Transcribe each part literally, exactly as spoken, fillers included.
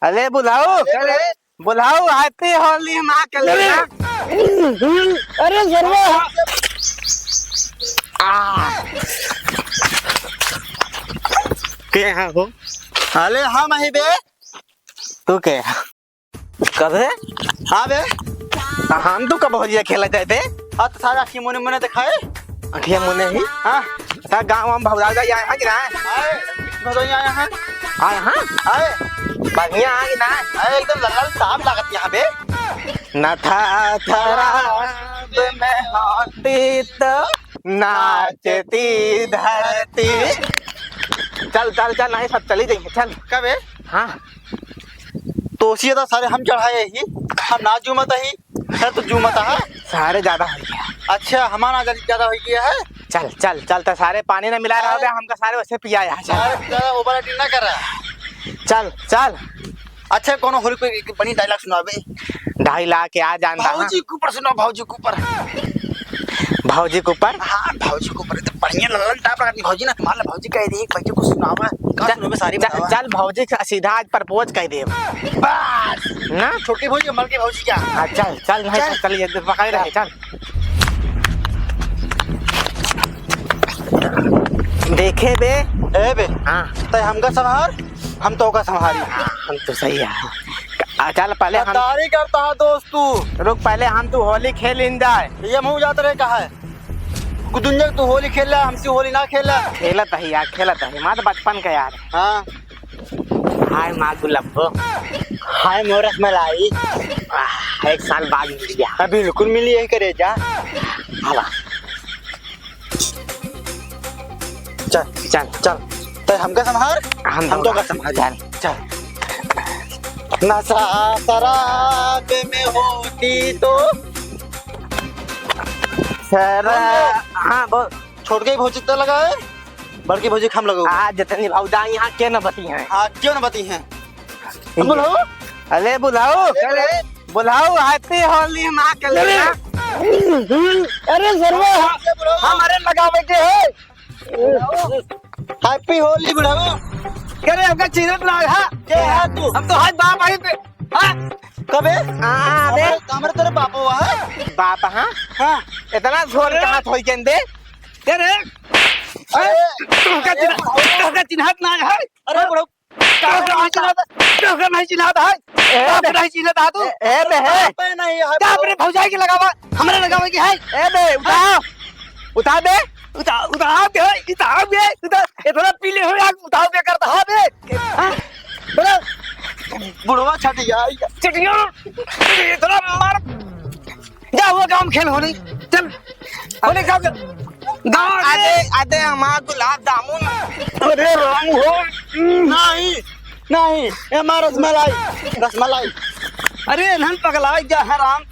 अरे बुढ़ऊ, अरे। बुढ़ऊ, happy होली माँ के अरे। लिए। अरे सरवा। आ। के है हो? अरे हम ही बे। तू के है? कबे? हाँ बे। हम तो कब होलिया खेला जाए बे? हाँ, तो सारा अखिया मुने मुने दिखाए। अखिया मुने ही? हाँ। ता गाँव में भौजाई आए हैं कि ना? आए, भौजाई आए हैं। आए हैं? आए। बढ़िया आए ना? आए, एकदम लल्लल साफ लागत यहाँ बे। ना था थराब में होती तो नाचती धरती। चल, चल, चल, नहीं सब चली जाइए, चल। कबे? हाँ। तो उसी तो सारे हम चढ़ाए ही, हम ना जूमत ही, है तो जूमत है। सारे ज्यादा हो गया। अच्छा, हमारा ज्यादा, ज्यादा हो गया है। चल, चल, चल, तो सारे पानी ना मिला रहा अरे। होगा, हमका सारे वैसे पिया है। चल। अरे, ज्यादा over acting ना कर रहा। चल, चल। अच्छा, कोनो होली पे एक बढ़िया dialogue सुनाबे। Dialogue क्या जानता है? भौजी के ऊपर सुनाओ, भौजी के ऊपर। भौजी के ऊपर? हाँ, भौजी के ऊपर तो बढ़िया लल्लन टाप रहा। भौजी ना, मान लो भौजी कह दी, भौजी को सुनावा। का चल, सुनाबे, सारी चल, बतावा। चल, भौजी का सीधा आज propose कर दे। बस। ना? छोटी भौजी, मल की भौजी क्या? हाँ, चल, चल, नहीं, चल। चल, चल, ये पकड़ रहे, चल। देखे बे। ए बे। हाँ। तै हमका संभार, हम तोहका संभारी। हाँ, हम तो सही है। आ, चल, पहले हम गद्दारी करता है दोस्त तू। रुक, पहले हम तू होली खेल इन जाए। ये मुँह जात रहे कहा है? कुछ दुनिया तू होली खेल रहा, हमसे होली ना खेल रहा। खेलत है यार, खेलत है। माँ तो बचपन का यार। हाँ। हाय माँ गुलाबो। हाय मोर रसमलाई। आह, एक साल बाद मिल गया। हाँ, बिल्कुल मिली यही करेजा। हवा। चल, चल। चल। तो हमका संभार, हम हम तो दोनों। का संभारी। चल। चल। नशा शराब में होती तो सरा-, हाँ, बोल। छोट के ही भौजी त लगा है, बड़की भौजी के हम लगो। आज जितनी भौजाई यहाँ के न बती हैं। हाँ, क्यों न बती हैं? ठीक है। बुलाओ। अरे बुलाओ। अरे। बुलाओ, happy होली माँ के लिए। अरे सरवा, बुलाओ। हमारे लगावे के है। Happy होली बुढ़ऊ। अरे हमका चिन्हत ना है। के है तू? हम तो हाथ बाप आई पे। हाँ? कबे? हाँ, बे। हमरे, हमरे तोरे बापो है। बाप, हाँ? हाँ। इतना झोल अरे। कहाँ थोई के दे? अरे, अरे, तोहका अरे, चिन्हा-, तोहका चिन्हात ना है। अरे, बुढ़ऊ। तोहका नहीं चिन्हात, तोहका नहीं चिन्हात है। ए, तोहका बे। नहीं चिन्हात है तू। ए, ए, बे, है। बापे नहीं है, का बुढ़ऊ। अपने भौजाई के लगावा, हमरे लगावे के है। ए, बे, उठा। उठा, बे। उठा, उठा, बे, उठा, बे, उठा। इतना पीले हो यार, उठा, बे, करता, हाँ, बे। हाँ? बोलो। बुढ़वा छटिया। छटिया। इतना मार। जा हुआ गाँव में खेल होली। चल। होली गाँव के, गाँव में। अरे, अरे, हमार गुलाब जामुन। अरे राम हो। नहीं, नहीं, ए हमार रसमलाई, रसमलाई। अरे इन्हन पगलाई गया है राम।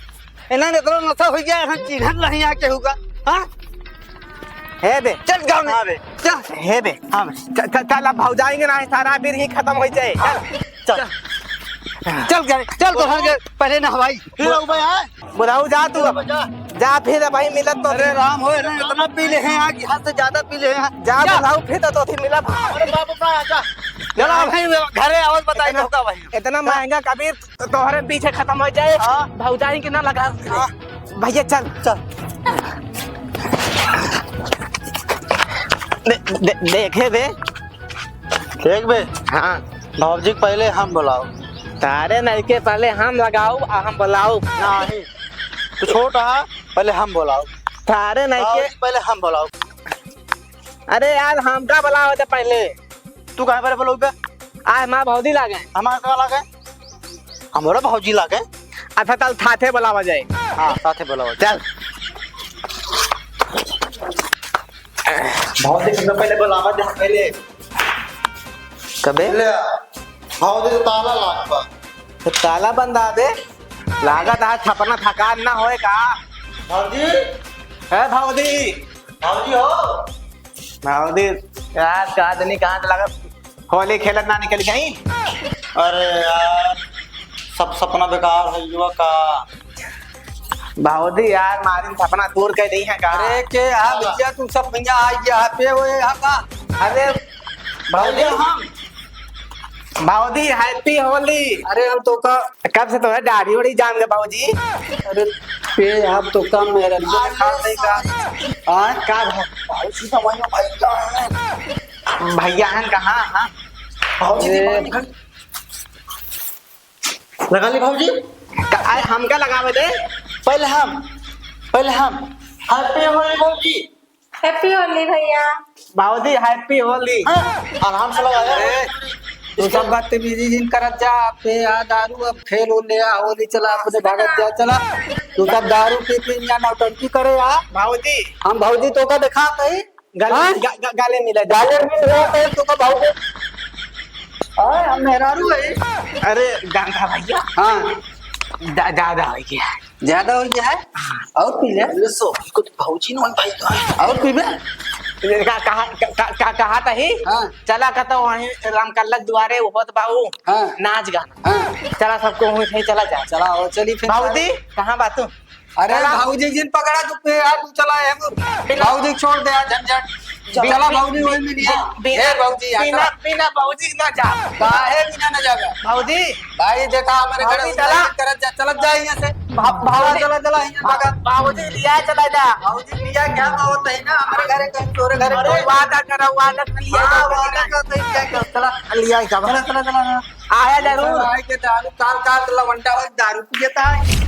इन्हन इतना नशा हो गया, इन्हन चिन्हत नहीं आके होगा। हाँ? हे बे। चल गाँव में। हाँ बे। चल। हे बे। हाँ बे। च-, च-, चल अब भौजाई के ना है, सारा बीर ही खत्म हो जाए। चल। चल। चल घर, चल तो घर के पहले नहवाई। फिर आऊ भाई, हाँ? बुढ़ऊ जा तू अब। जा। जा फिर भाई मिलत तो अरे राम हो, इन्हें इतना पी ले हैं यहाँ कि हद से ज्यादा पी ले हैं। जा जा। बुढ़ऊ फिर तो तोथी मिलब। अरे बाप रे, जा। चलो भाई, घरे आवाज बताई इतना, होगा भाई। इतना महंगा कबीर तो तोहरे पीछे खत्म हो जाए। हाँ। भौजाई के ना लगा। हाँ। भैया चल। चल। दे-, दे-, देखे बे। देख बे। हाँ। भौजी के पहले हम बुलाओ। तारे नहीं के पहले हम लगाओ आ हम बुलाओ। नहीं। तू छोट हा, पहले हम बुलाओ। तारे नहीं के भौजी पहले हम बुलाओ। अरे यार, हमका बुलाओ तो पहले। तू काहे पर बोलबे? आज हमार भौजी लागे। हमार का लागे? हमरो भौजी लागे। अच्छा, चल, साथे बुलावा जाए। हाँ, साथे बुलावा जाए। चल। भौजी के पहले बुलावा जाए, पहले। कबे? ले आ। भौजी तो ताला लाग बा। तो ताला बंद आ दे। लागत आज सपना थकान ना होए का? भौजी? ए भौजी। भौजी हो? भौजी, यार, का जनी कहाँ से लागत? होली खेलत ना निकल गई? अरे यार, सब सपना बेकार हो गया का? भौजी यार, मारिन सपना तोड़ के दी है का? अरे के, हाँ भैया, तू सब भैया आ गया है, पे वो यहाँ का? अरे भौजी, हम भौजी, happy होली। अरे, हम तो का कब से तो है दाढ़ी उड़ी जाम गए भौजी। अरे, पे आप तो कम है, रंजन खा नहीं का। हाँ, का है? भौजी तो वही भाई का है। भैया हैं कहाँ? हाँ। भौजी ए। की भाई। लगा ली भौजी? का, आए, हमका लगावे दे। पहले हम, पहले हम। Happy होली भौजी। Happy होली भैया। बाबूजी, happy होली। हाँ, आराम से लगाया। ए, तू सब बदतमीजी जिन करत जा, पे आ दारू, अब खेल उल ले आ, होली चला, अपने भागत जा, चला। तू सब दारू पी पी यहाँ नौटंकी करे आ। बाबूजी। हम भौजी तो का देखा कहीं? गले, हाँ? ग-, ग-, गले मिला जा। गले मिल रहा है तो का भौजी? हाँ, हम मेहरारू है। अरे, गांधा भैया। हाँ। दा-, दादा भैया। ज्यादा हो गया है? हाँ। और पी ले। ले सो, कुछ भौजी न भाई का। और पीबे? का, कहा, का, का, कहा तही? हाँ। चला कहता वहीं रामकल्ला दुआरे होत बाऊ। हाँ। नाच गाना। हाँ। चला सबको वहीं से चला जा। चला, और चली फिर। बाबूजी, कहाँ बा तू? अरे चला। भौजी जिन पकड़ा तू पे यार, तू चला है वो। बिना भौजी छोड़ दे यार, झंझट। बिना चला भौजी, वही में नहीं है। बिना, ए भौजी, यार, बिना, चला। बिना भौजी ना जा। काहे बिना ना जावे? भौजी। भाई, देखा, हमारे घर भौजी, उधर चला। करत जा, चलत जा यहाँ से। भौ-, भौजी। चला, चला, यहाँ भौ-, भागा। भौजी, लिया चला जा। भौजी, लिया क्या बात है ना, हमारे घरे कहीं तोरे घरे अरे, कोई वादा करा, वादा कर लिया हाँ, जा। वादा कर, तो क्या कर, चला। लिया क्या बात? चला, चला, चला, चला। आया जरूर। आए के दारू, काल, काल तो लवंडा हो, दारू पियता है।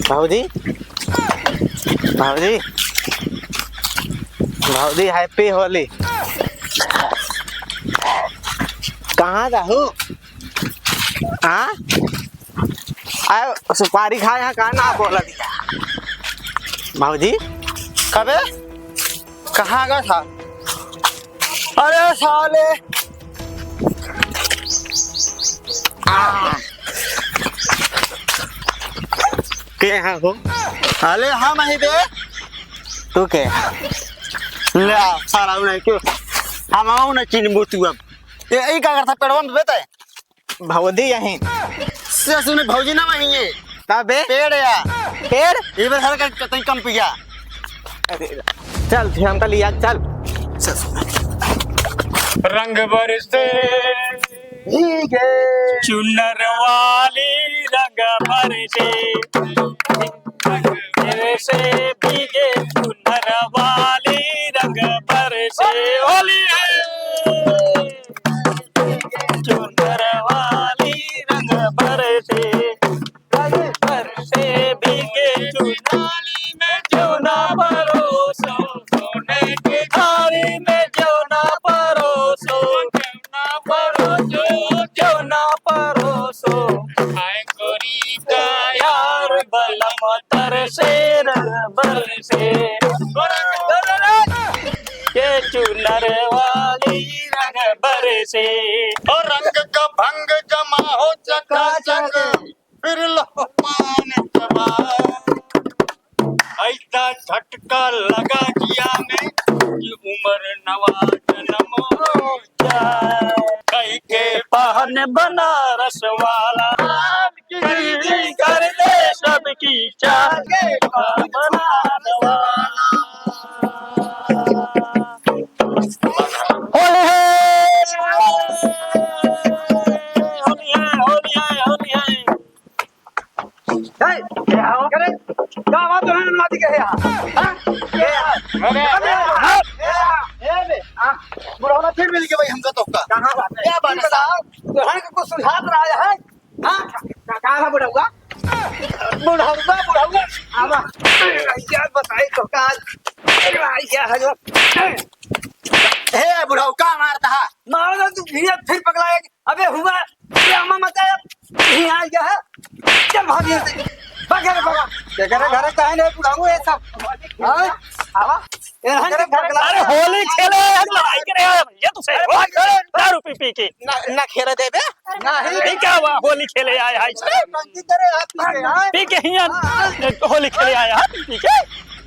भौजी, भौजी, भौजी, happy होली। कहाँ रहू? हाँ? आए, सुपारी खाए हैं, कहाँ ना बोला दिया? भौजी? कबे? कहाँ गया था? अरे साले। आ। के हैं हो? अरे हम ही बे। तू के? ले आ, साला उन्हें क्यों? हम आऊ ना चिन्हबू तू अब। ये, ये का करता पेड़वा में बेटा है? भौजी यहीं। से सुने भौजी ना वहीं है। तबे? पेड़ या। पेड़? ये बस हल्का कतई कम पिया। अरे, चल, फिर हमका लिया, चल। रंग बरसे भीगे चुनर वाली, रंग बरसे, रंग बरसे भीगे चुनर वाली, रंग बरसे। होली है। चुनर वाली रंग बरसे, रंग बरसे भीगे चुनर में जो ना परोसो, सोने की थाली में जो ना परोसो, जो ना परोसो, जो ना परोसो। हाय गोरी का यार बलम तरसे रंग बरसे। ये चुनर वाली रंग बरसे। और रंग का भंग जमा हो चकाचक, फिर लो पान चबा। ऐसा झटका लगा जिया में कि उम्र नवा जन्म हो जाए। कई के पहन बनारस वाला, कर दे सबकी चाह के बनारस वाला। होली है, होली है, होली है, होली है। ए, क्या हो? अरे, का बात है, नाती के यहाँ? हाँ? ए, अरे, अरे, अरे, हाँ? ए, ए, बे, आ, बुढ़ौना फिर मिल के भाई हमका तो का? कहाँ बात है? क्या बात है? बताओ, तोहन के कुछ सुझाव रहा है? हाँ? का, का है बुढ़ौआ? बुढ़ौआ, बुढ़ौआ, आवा। क्या बताई तो का? अरे भाई, क्या है जो? हे बुढ़ऊ, का मारता है? मारो ना तू, फिर, फिर पगला है। अबे हुआ, ये अम्मा मत आया, यहीं आ गया है। चल भाग यहाँ से, भाग यहाँ से, भाग। क्या करे घरे काहे नहीं बुढ़ाऊ ये सब? हाँ? आवा। ये रहा तेरे घर का अरे होली खेले यार, लड़ाई करे यार, ये तो सही। अरे भाग यहाँ से। दारू पी पी के। ना, ना खेले देबे। नहीं। ये क्या हुआ? होली खेले आए हैं इसमें। टंकी करे हाथ पी के, हाँ? पी के ही हम होली खेले आए हैं, पी के।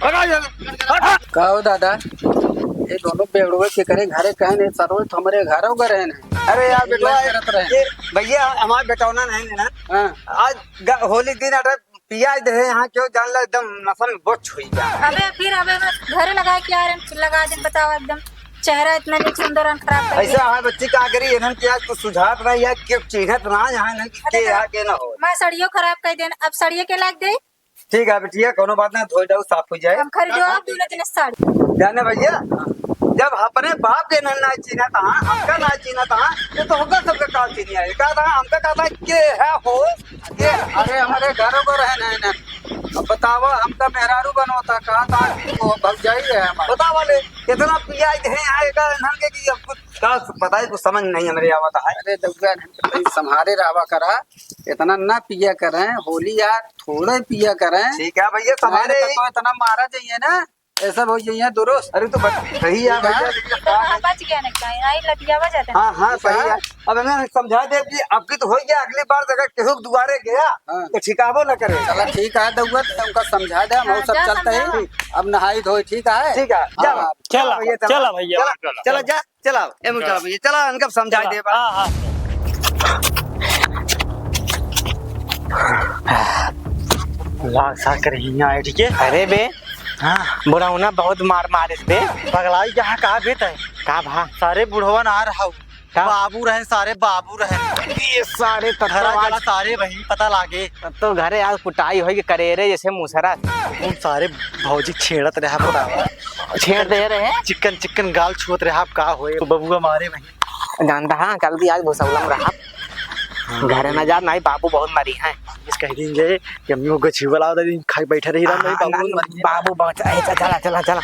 भगा यहाँ से। हट, हट। का हो दादा, ये दोनों बेड़ुए के करे घरे कहे नहीं, सरोज तो हमरे घरों गए रहे नहीं। अरे यार बेटवा, चिल्ला करत रहे। ये भैया हमार बेटौना नहीं है ना। हाँ। आज ग-, होली दिन अरे पियाज दे यहाँ क्यों जान ला एकदम नशा में बोच हुई गया। अबे फिर अबे बस घरे लगा के आ रहे हैं, लगा दिन बताओ एकदम चेहरा इतना नीक सुंदर और खराब कर ऐसा दिया। है बच्ची का करी इन्हन के आज कुछ सुझात रहा या के चिन्हत ना यहाँ नहीं अरे के तो यहाँ के ना हो। मैं सड़ियो खराब कर देन, अब सड़िए के लाग दे। ठीक है बिटिया, कोनो बात ना, धोई डाउ साफ हो जाए। हम खरीदो आप दोनों जने साड़ी। जाने भैया, जब अपने बाप के ना, ना चिन्हत हाँ, हमका ना चिन्हत हाँ, ये तो हमका सबका का चिन्ह है। का था, हमका का था, के है हो, के अरे हमारे घरों को रहे नहीं ना। अब बतावा, हमका मेहरारू बनोता, का था कि वो भौजाई है हमारे। बतावा ले, इतना पिया है यहाँ, एक नन के कि अब कुछ का बताए, कुछ समझ नहीं हमरे आवत है। अरे दउआ, नहीं, संभारे रहवा करा, इतना ना पिया करें, होली यार, थोड़े पिया करें। ठीक है भैया, संभारे नहीं तो, तो इतना मारा जाइए ना, ऐसा हो जाइए दुरुस्त। अरे तो बस सही है ठीक है। भैया, लेकिन ये तो कहाँ बच गया ना, कहीं आई लतियावा जाते हैं। हाँ, हाँ, सही है। अब इन्हें समझा दे कि अब की तो हो गया, अगली बार अगर केहू के दुआरे गया, हाँ। तो ठिकाबो ना करे। चला ठीक है दउआ, तो उनका समझा दे, हम हाँ, सब जा चलते हैं। समझा। अब नहाई धोई, ठीक है? ठीक है, हाँ, जाओ। हाँ। चला, भैया, चला। चला भैया, चला, चला, चला, चला। जा। चला, ए मुखिया भैया, चला, इनका समझा दे बा। हाँ, हाँ। लाग सा कर हियाँ आए, ठीक है? अरे बे, हाँ। बुढ़ौना बहुत मार मारिस बे। पगलाई यहाँ का बे तय? का भा? सारे बुढ़वन आ रहा हूँ। का? बाबू रहे, सारे बाबू रहे। ये सारे तत्व घरा आज चला सारे वही पता लागे। तब तो घरे आज कुटाई होई के करेरे जैसे मुसरा। उन सारे भौजी छेड़त रहा बतावा। छेड़ दे रहे हैं। चिकन चिकन गाल छुअत रहा, अब का होए? तो बबुआ मारे वही। जानता है, कल भी आज भुसौलम रहा। हाँ। घरे ना जा, नहीं बाबू बहुत मरी हैं। इस कह देंगे कि अम्मी को गछी वाला दिन खाई बैठे रही रहा, नहीं हाँ, बाबू ना, बहुत मरी हैं। बाबू बहुत, ए, चला, चला, चला।